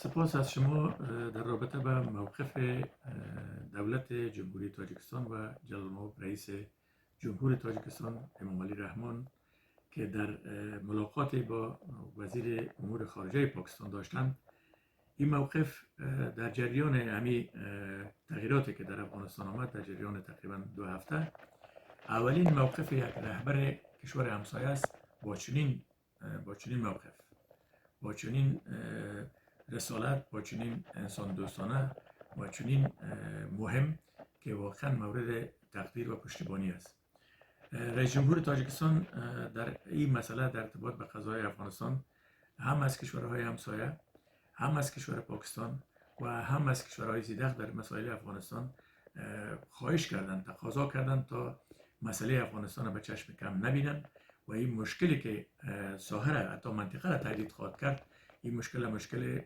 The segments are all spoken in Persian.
سپاس از شما. در رابطه به موقف دولت جمهوری تاجیکستان و جلال‌مآب رئیس جمهور تاجیکستان امام علی رحمان که در ملاقات با وزیر امور خارجه پاکستان داشتند، این موقف در جریان همی تغییراتی که در افغانستان آمد در جریان تقریبا 2 هفته، اولین موقف یک رهبر کشور همسایه است با چنین موقف، با چنین رسالت، با چنین انسان دوستانه و چنین مهم که واقعا مورد تقدیر و پشتیبانی است. رئیس جمهور تاجیکستان در این مسئله، در ارتباط به قضایای افغانستان، هم از کشورهای همسایه، هم از کشور پاکستان و هم از کشورهای ذیدخل در مسائل افغانستان خواهش کردند، تقاضا کردند تا مسئله افغانستان را به چشم کم نبینند و این مشکلی که ساحه را، حتی منطقه را تهدید خواهد کرد، این مشکل مشکل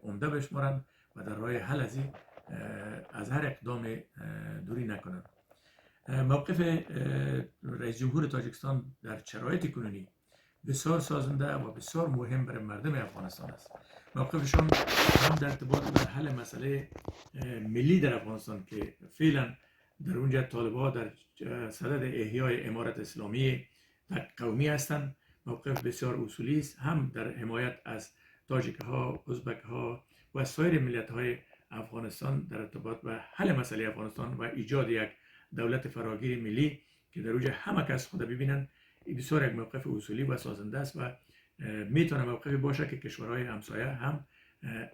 عمده بشمارند و در راه حل از این از هر اقدام دوری نکنند. موقف رئیس جمهور تاجیکستان در شرایط کنونی بسیار سازنده و بسیار مهم برای مردم افغانستان است. موقفشان هم در ارتباط به حل مسئله ملی در افغانستان که فعلا در اونجا طالبا در صدد احیای امارت اسلامی تک قومی هستند، موقف بسیار اصولی است. هم در حمایت از تاجیک ها، ازبک ها و سایر ملت های افغانستان در ارتباط به حل مسئله افغانستان و ایجاد یک دولت فراگیر ملی که در اونجا همه کس خود ببینن، بسیار یک موقف اصولی و سازنده است و میتونه موقفی باشه که کشورهای همسایه هم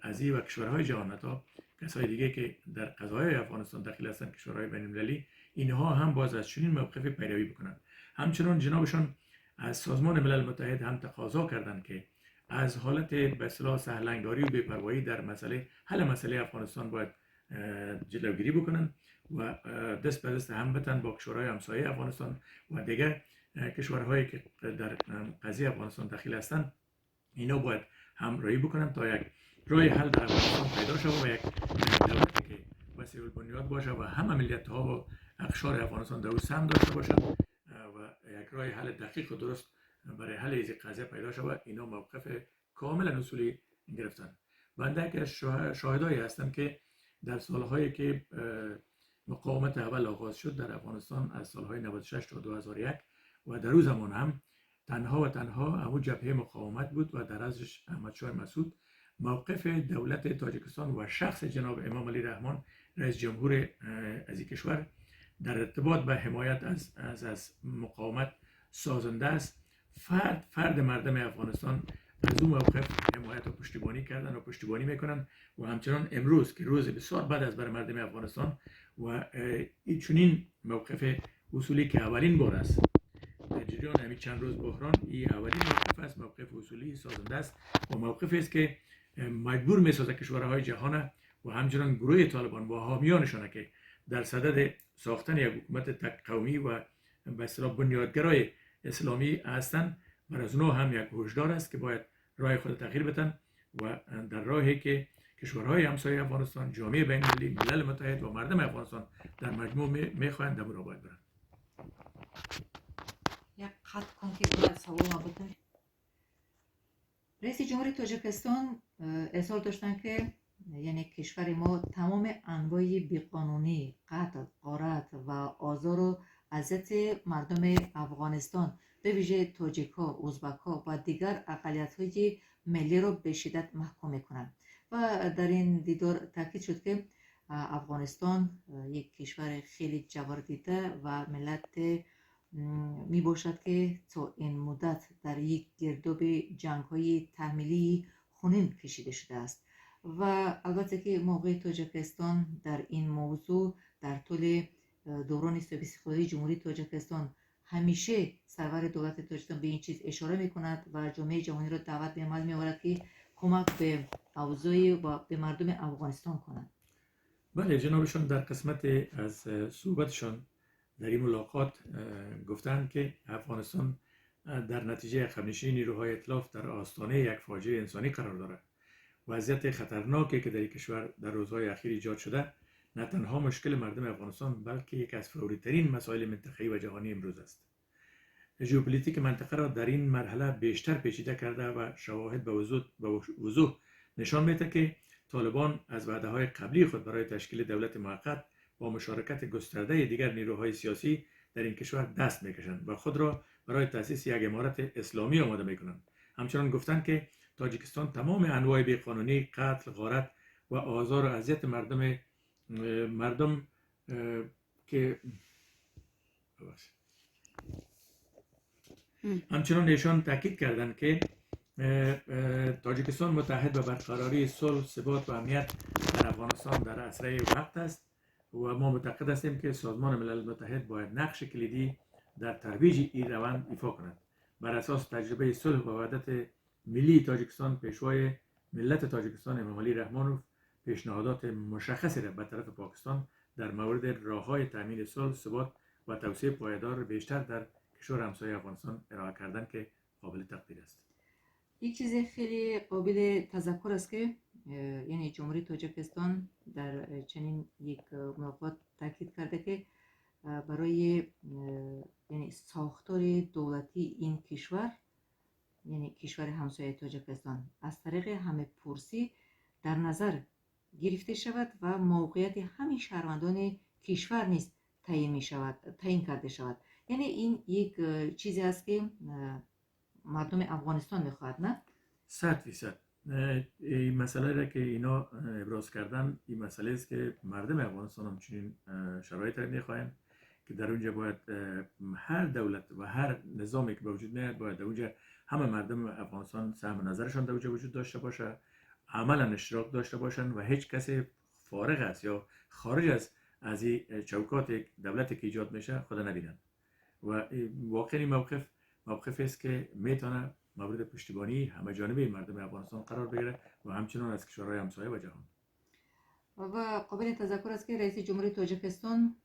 از و کشورهای جهان، حتی کسای دیگه که در قضایای افغانستان دخیل هستند، کشورهای بین المللی، اینها هم باز از چنین موقفی پیروی بکنند. همچنان جنابشان از سازمان ملل متحد هم تقاضا کردند که از حالت به اصطلاح سهلنگاری و بی‌پروایی در مسئله حل مسئله افغانستان باید جلوگیری بکنن و دست به دست هم بتن با کشورهای همسایه افغانستان و دیگر کشورهایی که در قضیه افغانستان دخیل هستند. اینا باید همراهی بکنن تا یک راه حل در افغانستان پیدا شود و یک دولتی که وسیع البنیاد باشه و همه ملیت ها و اقشار افغانستان در او سهم داشته باشند و یک راه حل دقیق و درست برای حل این قضیه پیدا شود. اینا موقف کاملا اصولی گرفتن. بنده که شاهدایی هستم که در سالهایی که مقاومت اول آغاز شد در افغانستان، از سالهای 96 تا 2001، و در او زمان هم تنها و تنها همو جبهه مقاومت بود و در رأسش احمد شاه مسعود، موقف دولت تاجیکستان و شخص جناب امام علی رحمان، رئیس جمهور از این کشور، در ارتباط به حمایت از مقاومت سازنده است. فرد فرد مردم افغانستان از اون موقف حمایت و پشتیبانی کردن و پشتیبانی میکنن و همچنان امروز که روز بسیار بد است برای مردم افغانستان و این چنین موقف اصولی که اولین بار است در جریان همین چند روز بحران، این اولین موقف است، موقف اصولی سازنده است و موقف است که مجبور میسازه کشورهای جهان و همچنان گروه طالبان و حامیانشان که در صدد ساختن یک حکومت تک قومی و به اصطلاح بنیادگرای اسلامی هستند، بر از اونها هم یک هشدار است که باید راه خود تغییر بدن و در راهی که کشورهای همسایه افغانستان، جامعه بین المللی، ملل متحد و مردم افغانستان در مجموع میخواهند، در باید برند. یک قطع کن که باید سوال ما بکنی. رئیس جمهوری تاجیکستان اظهار داشتن که یعنی کشور ما تمام انواع بیقانونی، قتل، غارت و آزار و اذیت مردم افغانستان، به ویژه تاجیک ها، ازبک ها و دیگر اقلیت های ملی را به شدت محکوم میکنند و در این دیدار تاکید شد که افغانستان یک کشور خیلی جوردیده و ملت می باشد که تا این مدت در یک گرداب جنگ های تحمیلی خونین کشیده شده است و البته که موقع تاجیکستان در این موضوع در طول دوران استقلالی جمهوری تاجیکستان همیشه سرور دولت تاجیکستان به این چیز اشاره می کند و جامعه جهانی را دعوت به عمل می آورد که کمک به اوضاع و به مردم افغانستان کنند. بله، جنابشان در قسمت از صحبتشان در این ملاقات گفتند که افغانستان در نتیجه عقب نیروهای ائتلاف در آستانه یک فاجعه انسانی قرار دارد. وضعیت خطرناکی که در این کشور در روزهای اخیر ایجاد شده، نه تنها مشکل مردم افغانستان، بلکه یکی از فوری ترین مسائل منطقه‌ای و جهانی امروز است. ژئوپلیتیک منطقه را در این مرحله بیشتر پیچیده کرده و شواهد به وضوح نشان میدهد که نشان میده که طالبان از وعده‌های قبلی خود برای تشکیل دولت موقت با مشارکت گسترده دیگر نیروهای سیاسی در این کشور دست میکشند و خود را برای تأسیس یک امارت اسلامی آماده میکنند. همچنان گفتند که تاجیکستان تمام انواع بیقانونی، قتل، غارت و آزار و اذیت مردم که همچنان ایشان تاکید کردند که تاجیکستان متعهد به برقراری صلح، ثبات و امنیت در افغانستان در اسرع وقت است و ما معتقد هستیم که سازمان ملل متحد باید نقش کلیدی در ترویج این روند ایفا کند. بر اساس تجربه صلح و وحدت ملی تاجیکستان، پیشوای ملت تاجیکستان امامعلی رحمانوف پیشنهادات مشخصی را به طرف پاکستان در مورد راه‌های تامین صلح، ثبات و توسعه پایدار بیشتر در کشور همسایه افغانستان ارائه کردند که قابل تقدیر است. یک چیز خیلی قابل تذکر است که یعنی جمهوری تاجیکستان در چنین یک ملاقات تاکید کرده که برای یعنی ساختار دولتی این کشور، یعنی کشور همسایه تاجیکستان، از طریق همه پرسی در نظر گرفته شود و موقعیت همین شهروندان کشور نیز تعیین کرده شود. یعنی این یک چیزی است که مردم افغانستان میخواهد، نه؟ 100%. این مسئله را که اینا ابراز کردن، این مسئله است که مردم افغانستان همچنین شرایط را میخواهند که در اونجا باید هر دولت و هر نظامی که به وجود میاد باید در اونجا همه مردم افغانستان سهم نظرشان در اونجا وجود داشته باشه، عملا اشتراک داشته باشن و هیچ کسی فارغ است یا خارج از این چوکات دولتی که ایجاد میشه خود نبینن. و واقعا این موقف است که میتونه مورد پشتیبانی همه جانبه مردم افغانستان قرار بگیره و همچنان از کشورهای همسایه و جهان. و قابل تذکر است که رئیس جمهوری تاجیکستان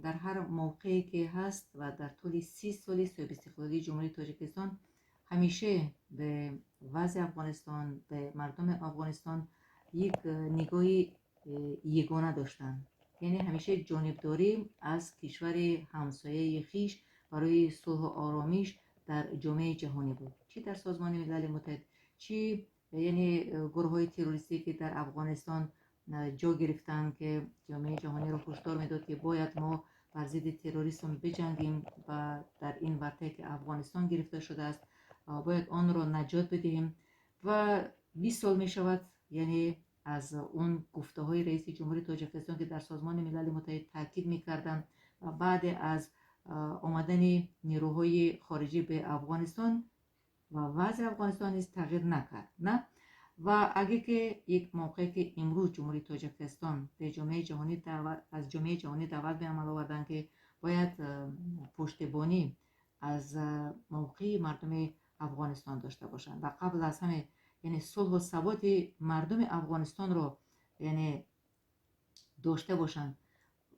در هر موقعی که هست و در طول 30 سال صاحب استقلالی جمهوری تاجیکستان همیشه به وضع افغانستان، به مردم افغانستان یک نگاه یگانه داشتند. یعنی همیشه جانبداری از کشور همسایه خویش برای صلح و آرامیش در جامعه جهانی بود، چی در سازمان ملل متحد، چی یعنی گروه های تروریستی که در افغانستان جا گرفتن که جامعه جهانی را هشدار میداد که باید ما بر ضد تروریسم بجنگیم و در این ورطه که افغانستان گرفته شده است باید آن را نجات بدهیم. و 20 سال می شود یعنی از اون گفته های رئیس جمهوری تاجیکستان که در سازمان ملل متحد تاکید میکردند و بعد از آمدن نیروهای خارجی به افغانستان و وضع افغانستان نیز تغییر نکرد، نه؟ و اگه که یک موقعی که امروز جمهوری تاجیکستان به جامعه جهانی دعوت، از جامعه جهانی دعوت به عمل آوردن که باید پشتیبانی از موقع مردم افغانستان داشته باشند و قبل از همه یعنی صلح و ثبات مردم افغانستان رو یعنی داشته باشند.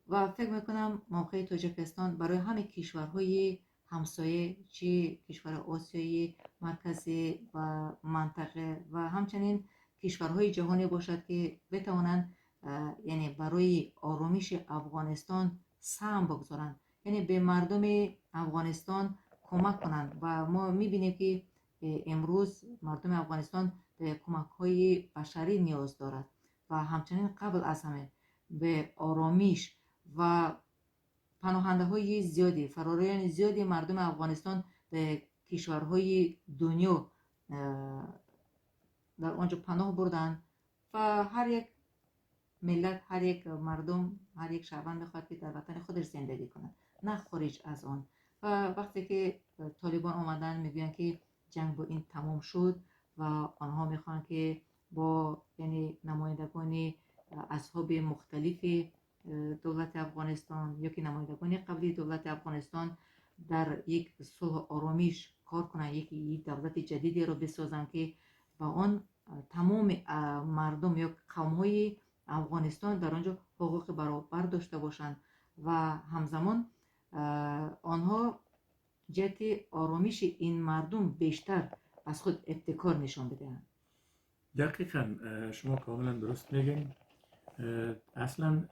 و فکر میکنم موقع تاجیکستان برای همه کشورهای همسایه، چه کشور آسیایی مرکزی و منطقه و همچنین کشورهای جهانی باشد که بتوانند یعنی برای آرامش افغانستان سهم بگذارند، یعنی به مردم افغانستان کمک کنند. و ما میبینیم که امروز مردم افغانستان به کمک‌های بشری نیاز دارد و همچنین قبل از همه به آرامش و پناهنده های زیادی، فراریان زیادی مردم افغانستان به کشورهای دنیا در آنجا پناه بردن و هر یک ملت، هر یک مردم، هر یک شهروند میخواد که در وطن خودش زندگی کند، نه خارج از آن. و وقتی که طالبان آمدن میگویند که جنگ با این تمام شد و آنها میخوان که با یعنی نمایندگان اصحاب مختلف دولت افغانستان یا که نمایندگان قبلی دولت افغانستان در یک صلح آرامیش کار کنند، یک دولت جدیدی را بسازند که با آن تمام مردم یا قوم‌های افغانستان در آنجا حقوق برابر داشته باشند و همزمان آنها جهت آرامش این مردم بیشتر از خود ابتکار نشان بدهند. دقیقاً شما کاملا درست میگین. اصلا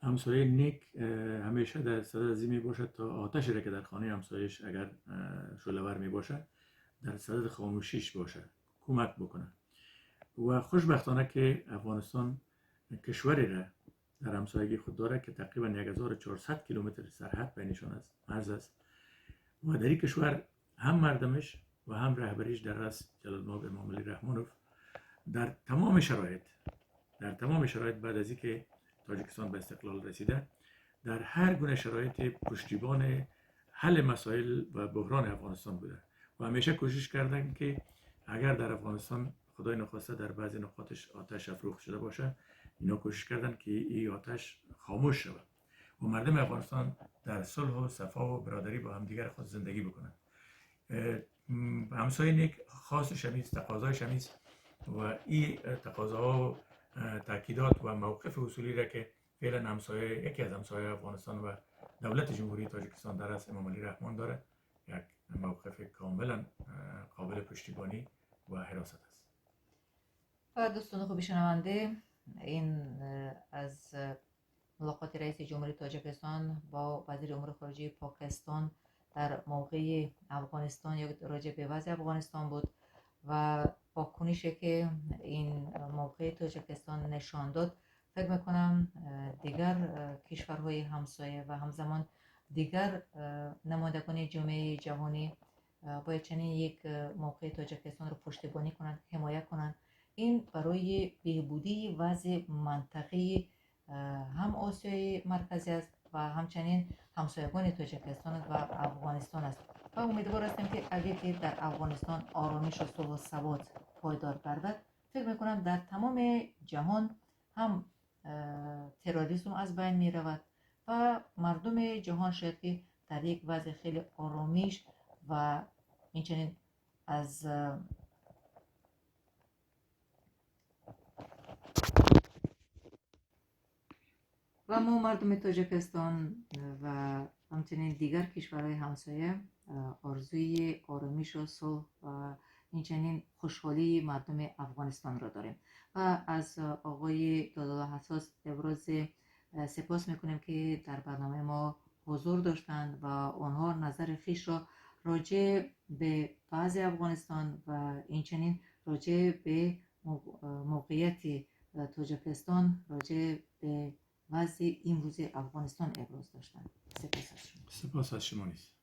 همسایه نیک همیشه در صدد از این می باشد تا آتشی را که در خانه همسایش اگر شعله‌ور می باشد در صدد خاموشیش باشه، کمک بکنه. و خوشبختانه که افغانستان کشوری را در همسایگی خود داره که تقریبا 1400 کیلومتر سرحد بینشان است، مرز است، و در این کشور هم مردمش و هم رهبریش در رأس جلالمآب امام علی رحمانوف در تمام شرایط بعد از اینکه تاجیکستان به استقلال رسیده، در هر گونه شرایط پشتیبان حل مسائل و بحران افغانستان بوده و همیشه کوشش کردن که اگر در افغانستان خدای نخواسته در بعضی نقاطش آتش افروخت شده باشه، اینا کوشش کردن که این آتش خاموش شود و مردم افغانستان در صلح و صفا و برادری با همدیگر خود زندگی بکنند. همسایه نیک خواستش همیست، تقاضایش همیست و این تقاضاها و تاکیدات و موقف اصولی را که فعلا همسایه، یکی از همسایه افغانستان و دولت جمهوری تاجیکستان در رأس امام علی رحمان داره، یک موقف کاملا قابل پشتیبانی و حراست است. و دوستان خوب شنونده، این از ملاقات رئیس جمهوری تاجیکستان با وزیر امور خارجه پاکستان در موقع افغانستان یا راجع به وضع افغانستان بود و واکنشی که این موقع تاجیکستان نشان داد، فکر میکنم دیگر کشورهای همسایه و همزمان دیگر نمایندگان جامعه جهانی باید چنین یک موقع تاجیکستان رو پشتیبانی کنند، حمایت کنند. این برای بهبودی وضع منطقه هم آسیای مرکزی است و همچنین همسایگان تاجیکستان و افغانستان است و امیدوار هستیم که اگر که در افغانستان آرامش و صلح و ثبات پایدار گردد، فکر میکنم در تمام جهان هم تروریسم از بین می رود و مردم جهان شاید که در یک وضع خیلی آرامیش و اینچنین از و ما مردم تاجیکستان و همچنین دیگر کشورهای همسایه آرزوی آرامش و صلح و اینچنین خوشحالی مردم افغانستان را داریم و از آقای دادالله حساس ابراز سپاس میکنیم که در برنامه ما حضور داشتند و آنها نظر خویش را راجع به وضع افغانستان و اینچنین راجع به موقعیت تاجیکستان، راجع به وضع امروز افغانستان ابراز داشتند. سپاس از شما. سپاس از شما نیز.